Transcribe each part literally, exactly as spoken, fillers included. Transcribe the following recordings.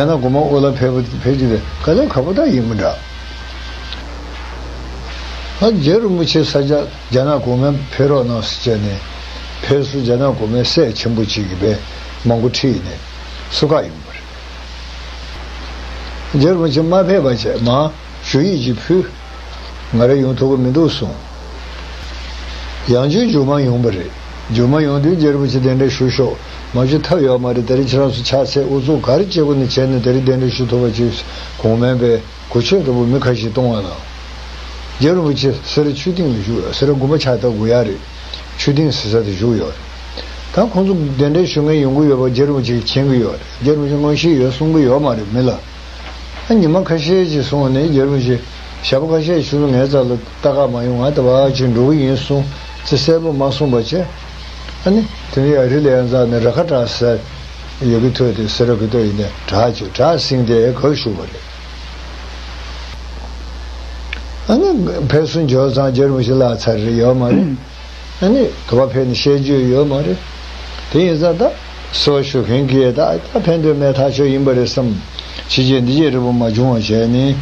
རྒྱ་ནག་གོང་མ་དབུ་བླ་ཕེབས་པ་ཕེབས་རྒྱུ་དེ་དཀའ་ལས་ཁག་པོ་ད་ཡིན་མི་འདྲ། ཨ་རྗེ་རིན་པོ་ཆེ་ས་ཆ་རྒྱ་ནག་གོང་མས་ཕེབས་རོགས་གནང་ཟེར་བྱས་ནས་ཕེབས་སུ་རྒྱ་ནག་གོང་མའི་སྲས་ཆེན་པོ་གཅིག་གིས་པས་མང་པོ་ཁྲིད་ནས་བསུ་ཁག་ཡོང་བ་རེད། རྗེ་རིན་པོ་ཆེ་མ་ཕེབས་པ་བྱས་མ་ཞུ་ཡིག་ཅིག་ཕུལ། ང་རང་ཡོང་ཐུབ་ཀྱི་མི་འདུག་གསུངས། ཡང་བསྐྱར་མཇུག་མ་ཡོང་པ་རེད། མཇུག་མ་ཡོང་དུས་རྗེ་རིན་པོ་ཆེ་གདན་འདྲེན་ཞུ་ཤོག་མ་ཞུ་ཐབས་ཡོད་མ་རེད། དེ་རིང་ཁྱེད་རང་ཚོ་ཕྱག་འཚལ་དབུ་འཛུགས་ག་རེ་བྱེད་དགོས་ནས་བྱས་ནས་དེ་རིང་གདན་འདྲེན་ཞུ་ཐུབ་པ་བྱེད། གོང་མའི་པའི་གོ་ཆོད་ལྟ་བུ་མི་ཁ་ཤས་གཏོང་བ་དང་། རྗེ་རིན་པོ་ཆེ་སེ་ར་ཆོས་སྡིངས་ལ་བཞུགས་ཡོད། སེ་ར་དགོན་པ་ཕྱག་བཏབ་དགོས་ཡ་རེད། ཆོས་སྡིངས་ཟེར་ས་དེ་བཞུགས་ཡོད་རེད། ད་ཁོང་ཚོ་གདན་འདྲེན་ཞུ་མཁན་ཡོང་གི་ཡོད་པ་རྗེ་རིན་པོ་ཆེ་གིས་མཁྱེན་གྱི་ཡོད་རེད། རྗེ་རིན་པོ་ཆེ་མངོན་ཤེས་ཡོད་གསུང་གི་ཡོད་མ་རེད་མི་ལ། ཨ་ཉི་མ་ཁ་ཤས་ཅིག་སོང་ནས་རྗེ་རིན་པོ་ཆེ་ཞག་པོ་ཁ་ཤས་ཆུ་ཚོད་ངའི་རྩ་ལ་ལྟ་ག་མ་ཡོང་། ང་ད་བར་ཅིག་འགྲོ་གི་ཡིན་གསུངས་ཚེ་གསལ་པོ་མ་གསུངས་པ་བྱས། ཨ་ནི་དེ་ནས་ཡར་རི་ལ་ཡར་འཛེགས་ནས་ར་ཁ་བྲག་ཟེར་ཡོད་གི་ཐོས་ཏེ་སེ་ར་གི་ཐོས་ཡིན་ནས་བྲག་ཅིག་བྲག་སྲིང་དེ་གར་བཞུགས་པ་རེད། ཨ་ནི་ཕེབས་བསུ་འབྱོར་ཙང་རྗེ་རིན་པོ་ཆེ་ལགས་ཚར་རེད་ཡོད་མ་རེད། ཨ་ནི་དུ་བ་ཕེབས་ནས་བཤད་རྒྱུ་ཡོད་མ་རེད། དེ་ཡིན་ཙང་ད་གསོལ་བ་ཞུ་མཁན་གྱིས་ད་ད་ཕན་ཐོགས་མེད་ཐག་ཆོད་ཡིན་པ་རེད་བསམ། ཕྱི་རྒྱལ་འདི་རྒྱལ་རི་བོ་མ་བྱུང་བ་བྱས་ནས་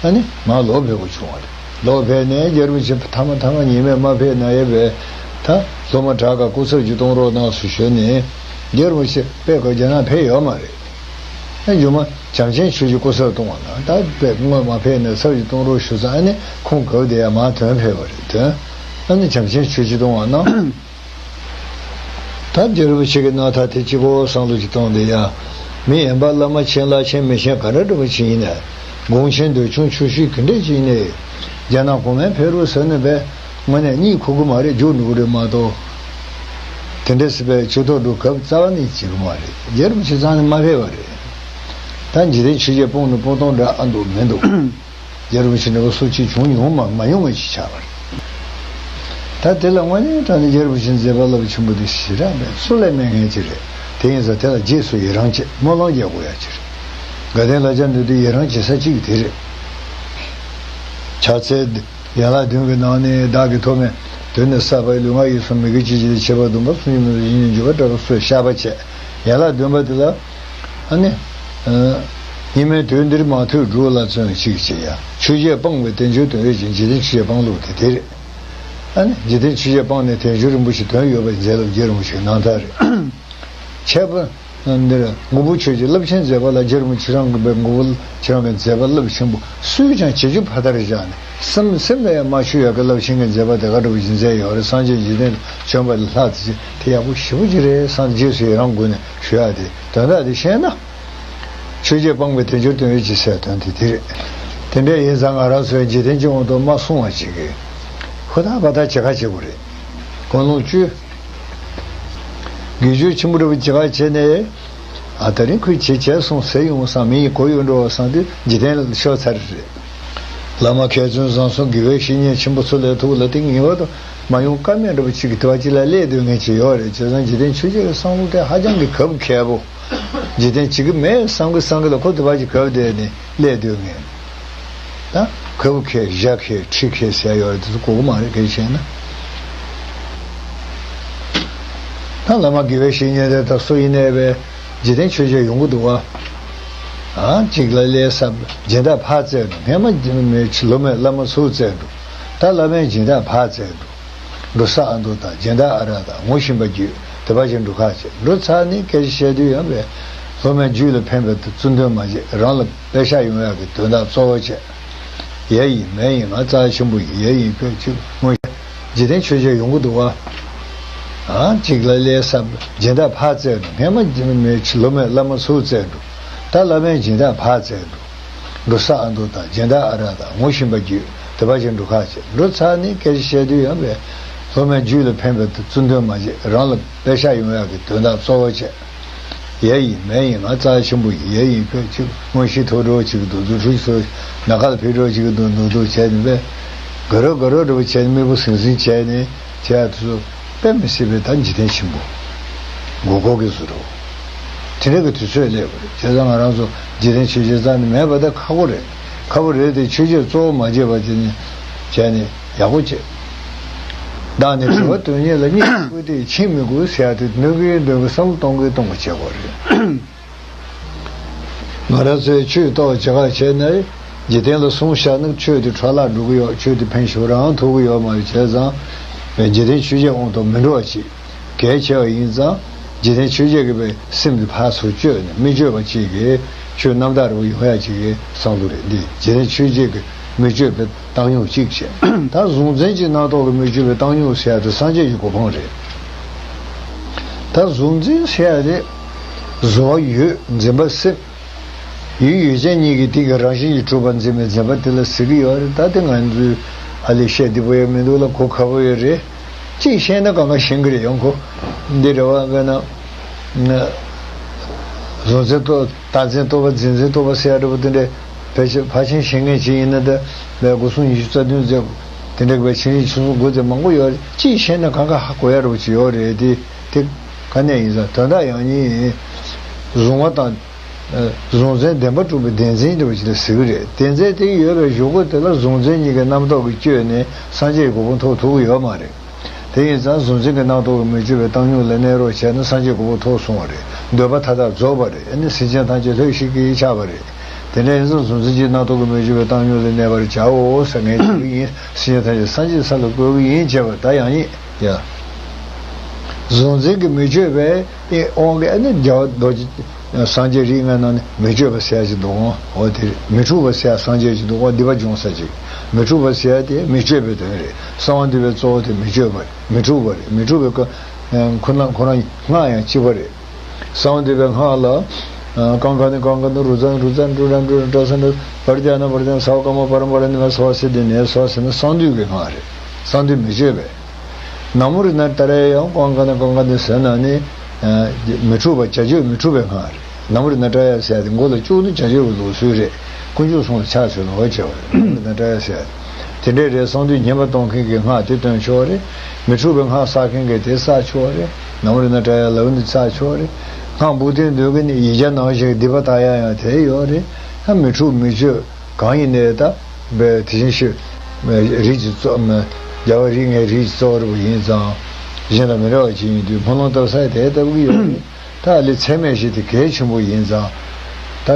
ཨ་ནི་མར་ལོག་ཕེབས་དགོས་བྱུང་བ་རེད། ལོག་ཕེབས་ནས་རྗེ་རིན་པོ་ཆེ་ཐ་མ་ཐ་མ་ཉི་མས་མ་ཕེབས་ན་ཡས་པས་ད་སློབ་མ་དྲག་ག་སྐུ་ཚབ་ཅིག་གཏོང་རོགས་གནང་ཟེར་ཞུས་ནས་རྗེ་རིན་པོ་ཆེ་དཔེ་ཁོ་རྒྱ་ནག་ཕེབས་ཡོད་མ་རེད། ཨ་མཇུག་མ་བྱམས་ཆེན་ཆོས་རྗེ་སྐུ་ཚབ་གཏོང་བ་ན་ད་དཔེ་སྔོན་མ་ཕེབས་ནས་ཚབ་ཅིག་གཏོང་རོགས་ཞུ་ཙང་ཨ་ནི་ཁོང་གབ་དེ་ཡ་མར་ཐོན་ཕེབས་པ་རེད། ཐོན་ཨ་ནི་བྱམས་ཆེན་ཆོས་རྗེ་གཏོང་བ་ན། ད་རྗེ་རིན་པོ་ཆེ་གི་རྣམ་ཐར་དེ་གཅིག་པོ་བསམ་བློ་ཅིག་གཏོང་དེ་ཡ། མི་ཡན་པ་བླ་མ་ཆེན་ལྷ་ཆེན་མི་ཆེན་ག་འདྲ་འདྲ་པོ་ཅིག་ཡིན་ནའི། དགོངས་ཆེན་འདོད་ཆུང་ཆུང་ཤོས་ག་འདྲ་ཅིག་ཡིན་ནའི། རྒྱ་ནག་གོང་མའི་ཕེབས་རོགས་ཟེར་ནས་པས་དངོས་གནས་གཉིད་ཁུག་གི་མ་རེད། རྒྱུགས་འགྲོ་གི་རེད་མ་གཏོགས། དེ་འདྲ་སྲིད་པའི་ཆོས་ཐོག་འགྲོ་སྐབས་རྩ་བ་ནས་བྱེད་གི་མ་རེད། རྗེ་རིན་པོ་ཆེ་རྩ་ནས་མ་ཕེབས་པ་རེད། ད་འཇིག་རྟེན་ཆོས་བརྒྱད་སྤོང་ནི་སྤོང་སྟངས་འདྲ་ཨ་འདུག་མི་འདུག་རྗེ་རིན་པོ་ཆེ་འདྲ་བོ་སུ་གཅིག་བྱུང་མྱོང་མ་མ་མྱོང་བ་ཞིག་ཆགས་པ་རེད། ད་དེ་ལ་དངོས་གནས་དྲང་གནས་རྗེ་རིན་པོ་ཆེ་མཛད་པ་རླབས་ཆེན་པོ་དེ་ཞེ་དྲག་མེད་སུ་ལས་མེད་མཁན་ཅིག་རེད། དེ་ཡིན་ཙང་དེ་ལ་རྗེས་སུ་ཡི་རང་བྱེད་སྨོན་ལམ་རྒྱག་དགོས་ཡ་ཅིག་རེད། དགའ་ལྡན་ལྷ་བརྒྱ་འདུས་དེ་ཡི་རང་བྱེད་ས་གཅིག་དེ་རེད། ཕྱག་འཚལ་ཡན་ལག་བདུན་གྱི་ནང་ནས་བདག་གིས་ཐོག་མའི་དུས་ནས་བསགས་པའི་ལུས་ངག་ཡིད་གསུམ་མི་དགེ་བཅུའི་རྒྱུ་ལས་ཆད་པ་བདུན་པ་སུན་འབྱིན་མི་ལ་ཡིད་གཉིས་འཇུག་པ་སྐྲག་པ་སོགས་བཤགས་པ་བྱས། ཡན་ལག་བདུན་པ་དེ་ལ། ཨ་ནི། ཨ། སྙིགས་མའི་དུས་འདིར་མ་ཐོས་སྒྲུབ་ལ་བརྩོན་ཅིག་བྱེད་ཡ། ཆོས་བརྒྱད་སྤངས་པའི་དལ་འབྱོར་དོན་ཡོད་ཅིང་། འཇིག་རྟེན་ཆོས་བརྒྱད་སྤང་ལུགས་དེ་དེ་རེད། ཨ་ནི་འཇིག་རྟེན་ཆོས་བརྒྱད་སྤངས་ནས་དལ་འབྱོར་རིན་པོ་ཆེ་དོན་ཡོད་པར་མཛད་ལ་རྗེ་རིན་པོ་ཆེའི་རྣམ་ཐར་རེད། འཆད་པ་འདིར་མགོན་པོ་ཆོས་ཀྱི་རླབས་ཆེན་མཛད་པ་ལ་རྗེ་རིན་པོ་ཆེ་རང་གི་མགོན་པོ་ཁྱེད་རང་གི་མཛད་པ་རླབས་ཆེན་པོ་སུས་ཀྱང་བྱེད་རྒྱུ་ཕར་དར་བཞག་ནས་སེམས་སེམས་ལ་ཡང་མ་ཆུད་ཡག་གི་རླབས་ཆེན་གྱི་མཛད་པ་དེ་ག་འདྲ་བོ་ཞིག་མཛད་ཡོད་རེད། སངས་རྒྱས་འཇིག་རྟེན་དུ་བྱོན་པ་ལས་ལྷག་ཙམ་དེ་ཡག་པོ་ཞེ་པོ་ཅིག་རེད་བསམ་རྗེས་སུ་ཡི་རང་སྒོ་ནས་ཞུ་ཡག་དེ་དོན་དག་དེ་བཤད་ན། ཆོས་བརྒྱད་སྤངས་པའི་དལ་འབྱོར་དོན་ཡོད་ཅིང་ཟེར་དོན་དེ་དེ་རེད། དེ་འདྲ་ཡིན་ཙང་ང་རང་ཚོའི་འཇིག་རྟེན་གྱི་དབང་དུ་མ་སོང་བ་ཅིག་གིས་ཧུར་ཐག་པ་ཐག་བྱེད་ཁ་བྱེད་དགོས་རེད། ཀུན་སློང་བཅུ། དགེ་སྦྱོར་ཆེན་པོ་འདྲ་པོ་ཅིག་བྱས་ནས། ཨ་ད་རིང་ཁོས་བྱེད་བྱས་སོང་ཟེར་ཡོང་བསམ་མི་ཡིན་གོ་ཡོད་འགྲོ་བསམ་དུས་འཇིག་རྟེན་ལ་ཤོར་ཚར་རེད། བླ་མ་མཁས་བཙུན་བཟང་གསུམ་དགེ་བའི་བཤེས་གཉེན་ཆེན་པོ་ཚོ་ལས་ཐུགས་ལ་དེ་ངེས་པར་དུ་མ་ཡོང་ཀ་མེད་འདྲ་པོ་ཅིག་གི་དུ་བ་གཅིག་ལ་སླེབས་སྡོད་མཁན་ཅིག་ཡོད་རེད། བྱས་ཙང་འཇིག་རྟེན་ཆོས་བརྒྱད་ཀྱི་བསམ་བློ་དེ་ཧ་ཅང་གི་གབ་མཁས་པོ། འཇིག་རྟེན་བྱེད་ཀྱི་མེད་བསམ་གི་བསམ་གི་ལ་ཁོ་དུ་བ་གཅིག་གབ་བསྡད་ནས་སླེབས་སྡོད་མཁན། ད་ཁོལ་པོ་ཁེལ་ཞྭ་ཁེལ་ཁྲི་ཁེལ་ཟེར་ཡོད་རེད། དེ་ཚོ་གོ་གི་མ་རེད། གལ་ཆེ་ན། ད་བླ་མ་དགེ་བའི་བཤེས་གཉེན་དེ་ད་སུ་ཡིན་ནའི་བས་འཇིག་རྟེན་ཆོས་བརྒྱད་ཡོང་གི་འདུག་བ། ཨ་གཅིག་ལ་སླེབས་ས་སྦྱིན་བདག་ཕར་བཙལ་འགྲོ། སྔན་མ་མེད་ལོ་མེད་བླ་མ་ཚུར་བཙལ་འགྲོ། ད་བླ་མའི་སྦྱིན་བདག་ཕར་བཙལ་འགྲོ། འབྲུ་ས་ཨ་མདོ་དང་སྦྱིན་བདག་ཨ་ར་དང་ངོ་ཤེས་པ་བརྒྱུད་དེ་བ་ཅིག་འགྲོ་ཁ་བྱས་འགྲོ་ཚར་ནས་སྐད་ཆ་བཤད་དུས་ཡང་བས་སློབ་མའི་རྒྱུད་ལ་ཕན་པའི་བརྩོན་འགྲུས་མ་བརྗེད། རང་ལ་པད་ཤག་ཡོང་ཡག་གི་དོན་དག་གཙོ་བོ་བྱས། ཡ་ཡིན་མེ་ཡིན་ང་རྩ་ཆེན་པོ་ཡིན། ཡ་ཡིན་ཁྱོད་ཅིག་སྔོན་འཇིག་རྟེན་ཆོས་བརྒྱད་ཡོང་གི་འདུག་བ། ཨ་གཅིག་ལ་སླེབས་ས་སྦྱིན་བདག་ཕར་བཙལ་འགྲོ། སྔན་མ་མེད་ལོ་མེད་བླ་མ་ཚུར་བཙལ་འགྲོ། ད་བླ་མའི་སྦྱིན་བདག་ཕར་བཙལ་འགྲོ། འབྲུ་ས་ཨ་མདོ་དང་སྦྱིན་བདག་ཨ་ར་དང་ངོ་ཤེས་པ་བརྒྱུད་དེ་བ་ཅིག་འགྲོ་ཁ་བྱས་འགྲོ་ཚར་ནས་སྐད་ཆ་བཤད་དུས་ཡང་བས་སློབ་མའི་རྒྱུད་ལ་ཕན་པའི་བརྩོན་འགྲུས་མ་བརྗེད། རང་ལ་པད་ཤག་ཡོང་ཡག་གི་དོན་དག་གཙོ་བོ་བྱས། ཡ་ཡིན་མེ་ཡིན་ང་རྩ་ཆེན་པོ་ཡིན། ཡ་ཡིན་ཁྱོད་ཅིག་དངོས་གཞི་ཐོབ་འགྲོ་ཅིག་འདུག་འདུག་ཁྲུས་ཚོ་ན་ཁ་ལ་ཕེབས་འགྲོ་ཅིག་འདུག་འདུག་འདུག་བྱས་ནས་བས་དགའ་རོགས་དགའ་རོགས་འདྲ་པོ་བྱས་ནས་མིག་པོ་ཟིང་ཟིང་བྱས་ནས་བྱས་དུས་དཔེ་མི་སྲིད་པའི་ད་འཇིག་རྟེན་ཆེན་པོ་མགོ་སྐོར་གྱི་བཟོ་འདྲ་བོ། དེ་འདྲ་གི་དུས་ཚོད་སླེབས་པ་རེད། བྱས་ཙང་ང་རང་ཚོ་འཇིག་རྟེན་ཆོས་བརྒྱད་རྩ་ནས་མེད་པ་ད་ཁག་པོ་རེད། ཁག་པོ་རེད་དེ་ཆོས་བརྒྱད་གཙོ་བོ་མ་བརྗེད་པ་བྱས་ནས་བྱས་ནས་ཡག་པོ་བྱེད། བདག་ནི་དགེ་བ་དོན་གཉེར་ལ། སྙིང་ནི་བཀུར་སྟིས་ཁྱིམ་མི་དགོས་ཟེར་ཡ་དེ་འདོན་གི་འདོན་གི་བསམ་བློ་གཏོང་གི་གཏོང་གི་བྱེད་དགོས་རེད། ང་རང་ཚོས་ཆོས་ཐོག་བྱེད་ཁ་བྱས་ནས་འཇིག་རྟེན་ལ་གསུངས་བཞག་ན་ཆོས་དེ་འཕྲོ་བརླག་འགྲོ་གི་ཡོད། ཆོས་དེ་ཕན་ཞུ་རང་ཐོགས་ཀྱི་ཡོད་མ་རེད། བྱས་ཙང་འཇིག་རྟེན་ཆོས་བརྒྱད་དབང་དུ་མི་འགྲོ་བ་ཅིག་གལ་ཆེ་བ་ཡིན་ཙང་། འཇིག་རྟེན་ཆོས་བརྒྱད་ཀྱི་པའི་སེམས་དེ་ཕར་ཚུར་བཅོས་ནས་མི་བཅོས་པ་ཅིག་གིས་ཆོས་རྣམ་དག་རེ་བ་ཡོང་ཡ་ཅིག་གི་བསམ་བློ་རེད། འདི་འཇིག་རྟེན་ཆོས་བརྒྱད་ཀྱི་མི་བཅོས་པའི་བཏང་སྙོམས་གཅིག་བྱས། ད་གཟུང་འཛིན་གྱི་རྣམ་རྟོག་གི་མི་བཅོས་པའི་བཏང་སྙོམས་ཟེར་ཡ་དེ་སངས་རྒྱས་ཀྱི་གོ་འཕང་རེད། ད་གཟུང་འཛིན་ཟེར་ཡ་དེ་བཟོ་བ་ཡུལ། འཛིན་པ་སེམས། ཡུལ་ཡུལ་ཅན་གཉིས་ཀྱི་སྟེང་གི་རང་བཞིན་གྱིས་གྲུབ་པར་འཛིན་པའི་འཛིན་པ་དེ་ལ་ཟེར་གྱི་ཡོད་རེད། ད་དེ་ང་ཚོས་ཨ་ལས་བཤད་བདེ་པོ་ཡང་མི་འདུག་ལ། གོ་ཁག་པོ་ཡོད་རེད། གཅིག་བཤད་ན་གང་ག་ཤེས་ཀྱི་རེད། ཡང་ཁོ་འདི་རེད་བ། དཔེར་ན་གཟུང་འཛིན་རྟོག་བདག་འཛིན་རྟོག་པ། འཛིན་འཛིན་རྟོག་པ་ཟེར་ཡ་འདྲ་པོ་དེ་འདྲ་ཕལ་ཆེར་ཕལ་ཆེར་ཤེས་མཁན་ཅིག་ཡིན་ན། ད་སྒོ་སྲུང་ཉི་ཤུ་རྩ་བདུན་ཙམ་དེ་འདྲ་གི་བའི་ཆེ་རིང་ཆུང་གསུམ་དགུ་ཙམ་མང་པོ་ཡོད་རེད། གཅིག་བཤད་ན་གང་ག་ཧ་གོ་ཡ་འདྲ་པོ་ཅིག་ཡོད་རེད། དེ་དེ་ག་ནས་ཡིན་ཙང་དོན་དག་ཡང་སྙིང་གཟུང་བ་དང་། གཟུང་འཛིན་བདེན་པར་གྲུབ་པའི་བདེན་འཛིན་འདྲ་པོ་ཅིག་ལ་ཟེར་གྱི་རེད། བདེན་འཛིན་དེ་ཡོད་པའི་གཞུག་གུ་དེ་ལ་གཟུང་འཛིན་གཉིས་ཀྱི་རྣམ་རྟོག་གིས་བསྐྱོད་ནས་སངས་རྒྱས་ཀྱི་གོ་འཕང་ཐོབ་ཐུབ་ཀྱི་ཡོད་མ་རེད། དེ་ཡིན་ཙང་གཟུང་འཛིན་གྱི་རྣམ་རྟོག་གི་མི་བསྐྱོད་པའི་བཏང་སྙོམས་ལ་གནས་རོགས་བྱས་ན་སངས་རྒྱས་གོ་འཕང་ཐོབ་སོང་བ་རེད། འདོད་པ་མཐའ་དག་རྫོགས་པ་རེད། ཨ་ནི་སེམས་ཅན་ཐམས་ཅད་ལྷོད་ཤིག་གིས་ཆགས་པ་རེད། དེ་འདྲ་ཡིན་ཙང་གཟུང་འཛིན་གྱི་རྣམ་རྟོག་གི་མི་བསྐྱོད་པའི་བཏང་སྙོམས་ལ་གནས་པར་བྱའོ་ཟེར་མཁན་ཞིག་ཡིན། སེམས་ཅན་ཐམས་ཅད་སངས་རྒྱས་ས་ལ་བཀོད་ཀྱི་ཡིན་བྱས་པ་ད་ཡང་ཡིན་ཡ། གཟུང་འཛིན་གྱི་མི་བསྐྱོད་པའི་དབང་གིས་ཨ་ནི་རྒྱལ་བ་རྡོ་རྗེ། སངས་རྒྱས་རིགས་ལྔའི་ནང་ནས་མི་བསྐྱོད་པ་ཟེར་ཡ་ཅིག་འདུག་གོ། འོ་དེ་རེད། མི་འཁྲུགས་པ་ཟེར་ཡ་སངས་རྒྱས་ཅིག་འདུག་གོ། སྡིག་པ་སྦྱོང་ས་ཅིག་མི་འཁྲུགས་པ་ཟེར་ཡ་དེ་མི་བསྐྱོད་པའི་དོན་རེད། གསང་བ་འདུས་པའི་གཙོ་བོ་དེ་མི་བསྐྱོད་པ་རེད། མི་འཁྲུགས་པ་རེད། མི་འཁྲུགས་པའི་ཁོ་ཁོ་རང་སྔགས་ཡང་གཅིག་པ་རེད། གསང་བ་འདུས་པའི་སྔགས་ལ། ཀཾ་ཀ་ནི་ཀཾ་ཀ་ནི། རུ་ཙ་ནི་རུ་ཙ་ནི། ཏྲུ་ཏྲ་ནི་ཏྲུ་ཏྲ་ནི། ཏྲ་ས་ནི། བར་ཛ་ན་བར་ཛ་ན། ས་བ་ཀ་མ་པ་ར་མ་པ་ར་ནི་མ་སྭ་སི་ཏི་ནི་སྭ་སི་ནི་གསང་འདུས་ཀྱི་སྔགས་རེད། གསང་འདུས་མི་བསྐྱོད་པའི། ན་མོ་རཏྣ་ཏྲ་ཡ་ཡང་ཀཾ་ཀ་ན་ཀཾ་ཀ་ནི་ཟེར་ན་ནི། མི་འཁྲུགས་པ། བྱ་སྤྱོད་མི་འཁྲུགས་པའི་སྔགས་རེད། ན་མོ་རཏྣ་ཏྲ་ཡ་ཟེར་ཡ་དེ་མགོ་ལ་བཅུག་ནས་བྱ་སྤྱོད་ཀྱི་ལུགས་སྲོལ་རེད། དཀོན་མཆོག་གསུམ་ལ་ཕྱག་འཚལ་ནོ་བྱས་པ་རེད། ན་མོ་རཏྣ་ཏྲ་ཡ་ཟེར་ཡ་དེ་འདྲ་རེད། གསང་འདུས་ཉན་པ་གཏོང་མཁན་གྱི་སྔགས་དེ་བཏོན་ཆོག་རེད། མི་འཁྲུགས་པའི་སྔགས་བསགས་མཁན་གྱིས་དེ་བསགས་ཆོག་རེད། ན་མོ་རཏྣ་ཏྲ་ཡ་ལབ་ནས་བསགས་ཆོག་རེད། སྔགས་འབུམ་སྡེ་འདོན་མཁན་ནི་ཡིག་བརྒྱ་ནང་བཞིན་སྡིག་པ་དག་ཡ་ཡང་དེ་ཡོད་རེད། ད་མི་འཁྲུགས་མི་བཅོས། གང་ཡིན་ནའི་ད་བས་དེ་བཞིན་གཤེགས་རིགས་ཀྱི་གཙོ། རྒྱལ་བ་རིགས་ལྔའི་རིགས་ཀྱི་གཙོ་བོ་རུ་ཡིན་ཙང་། གཞན་དང་མི་འདྲ་བ་ཅིག་ཡིན་དུས་སྨོན་ལམ་བཏབ་ས་དེ་ལྟ་བུ་ཡོད་རེད། ད་ཨ་ལས་ཚད་མེད་བཞི་དེ་གལ་ཆེན་པོ་ཡིན་ཙང་། ད་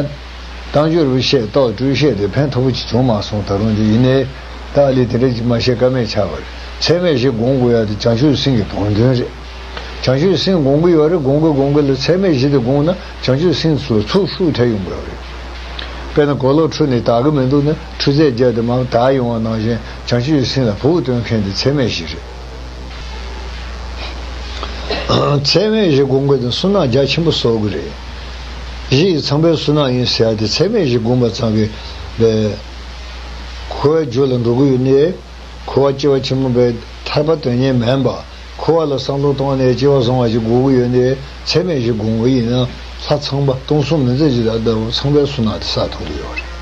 བསྟན་བཅོས་རུ་བཤད། རྟོགས་སྤྲུལ་བཤད་དེ་ཕན་ཐོགས་པོ་ཅིག་བྱུང་མ་སོང་། ད་རུང་དེ་ཡིན་ནའི་ད་ཨ་ལས་དེ་འདྲ་ཅིག་མ་བཤད་ཀ་མེད་ཆགས་པ་རེད། ཚད་མེད་བཞི་སྒོམ་དགོས་ཡ་དེ་བྱང་ཆུབ་སེམས་ཀྱི་བང་མཛོད་རེད། བྱང་ཆུབ་སེམས་སྒོམ་གྱི་ཡོད་རེད། སྒོམ་གྱི་སྒོམ་གྱི་ལ་ཚད་མེད་བཞི་དེ་སྒོམ་ན་བྱང་ཆུབ་སེམས་སུ་ཚུར་ཤུགས་ཐེབས་ཡོང་གི་ཡོད་རེད། དཔེར་ན་གོས་ལོག་འཁྲུ་ནས་དག་གི་མི་འདུག་ན། འཁྲུ་རྫས་བརྒྱབ་དེ་མར་དག་ཡོང་བ་ནང་བཞིན་བྱང་ཆུབ་སེམས་ལ་བོགས་གཏོང་མཁན་དེ་ཚད་མེད་བཞི་རེད། ཚད་མེད་བཞི་སྒོམ་དགོས་དེ་བསོད་ནམས་རྒྱ་ཆེན་པོ་གསོག་གི་རེད། གཞི་ཡི་ཚངས་པའི་བསོད་ནམས་ཡིན་ཟེར་ཡ་དེ་ཚད་མེད་བཞི་སྒོམ་པ་ཙམ་གྱིས་འཁོར་བའི་རྒྱུ་ལ་འགྲོ་གི་ཡོད་ནའི། འཁོར་བ་སྐྱེ་བ་ཕྱི་མ་པའི་ཐར་པ་དོན་གཉེར་མིན་པ། འཁོར་བ་ལ་བསམ་བློ་གཏོང་ནས་སྐྱེ་བ་བཟུང་བ་ཞིག་དགོས་ཀྱི་ཡོད་ནའི། ཚད་མེད་བཞི་སྒོམ་གྱི་ཡིན་ན་ལྷ་ཚངས་པ་སྟོང་གསུམ་མི་མཛད་ཅིག་དང་ལྡན་པ་ཚངས་པའི་བསོད་ནམས་དེ་བསགས་ཐུབ་ཀྱི་ཡོད་རེད།